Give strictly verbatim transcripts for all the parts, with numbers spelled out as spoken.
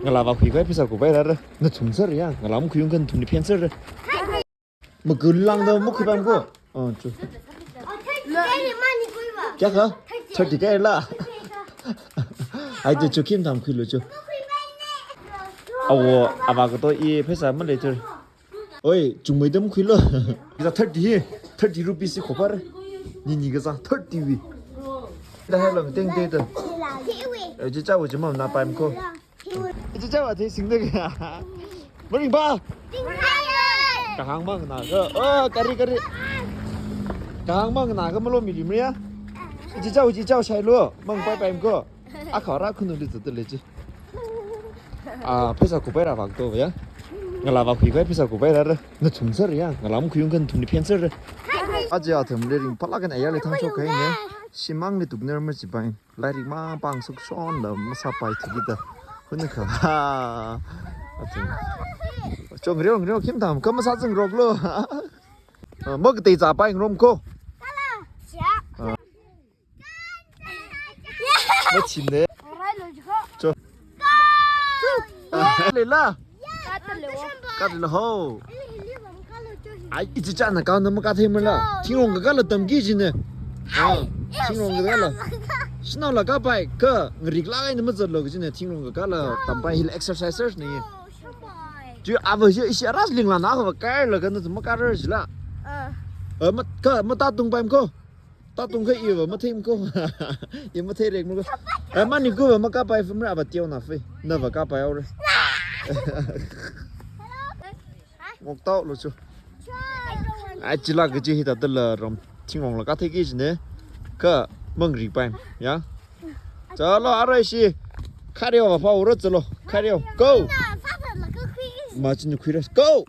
Ngalā vākhui khavai pheisā kupai rāra. Nathum sāra ya. Ngalā makhuiung kha nathumli phen sāra. Makulangda makhuipaimko. Oh, chu. Kayākha? Thirty K la. Ai, chu, chu khim tham khuilu chu. Awo, avā kato i pheisā malei chu. Oi, chungmeida makhuilu. Iza thirty hi, thirty rupees hi khopar. Nini kazā thirty wui. Da hello, teng te ta. Eh, chichāwo chi mamna paimko. Chichāwo thei singda kaya. Maringpā. Kahāng mang na ka. Oh, kari, kari. Kahāng mang na ka malo milim ria. Chichāwo, chichāwo shailu. Mangpaipaimko. Akha rā khunuli zatda lei chi. Ah, pheisā kupai rā vākato ya. Ngalā vākhui khavai pheisā kupai rāra. Nathum sāra ya. Ngalā makhuiung kha nathumli phen sāra. Aja athumli ringphālāk eina ayarli thangshok kahaina. Shimāngli tukner machipai. Lairik mang pāng sukshonda masāpai thikida. Hunikha. Ha. Athum. Chong riong riong khim tham. Kha masā zing roklu. Ah, makatei zāpai ngarumko. Ah. Machimne. Cho. Leila. Katla ho. Ai, ichichāna kaona makathei mala. Thingrong kakāla tamki jine. Ah, thingrong kakāla. Shanao la kapai kha ngariklāk eina mazatlu kajine, thingrong kakāla tampai hila exercisers ne. Chu ava hi ishi aras lingla na kha kaila kana tu makarar jila. Eh, mat-, kha matātungpaimko. Tātungkha iva matheimko. I mathei rekmako. Eh, manikuva makapai fumra ava tiao na fei. Nava kapai aure. Ngoktaolu chu. Ai, chila kaji hithāda la ram thingrongla kathei kajine. Kha mangrikpaim ya. Chalo, arai shi. Khareo va phaora chalo. Khareo. Go. Machine khuira. Go.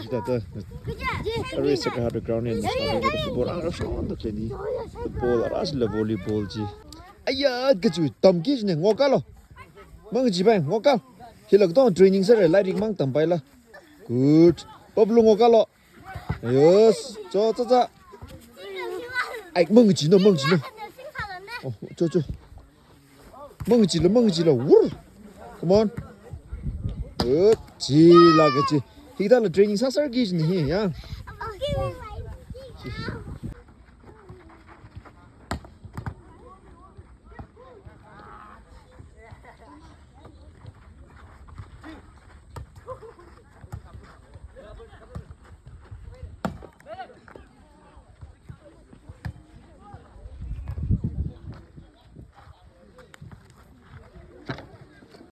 Hithāda. Arai Sacred Heart ground in. Football ang rashonda keni. Football arasla volleyball chi. Aya, kachu tamki jine, ngokalo. Mangchipai, ngokal. Hila katong training sāra, lairik mang tampaila. Good. Pablo ngokalo. Yes. Cho, cho, cho. Ai, mangchino, mangchino. Oh, cho, cho. Mangchilo, mangchilo. Wur. Come on. Good. Chila kachi. Hithāla training sāsāki jine hi, ya.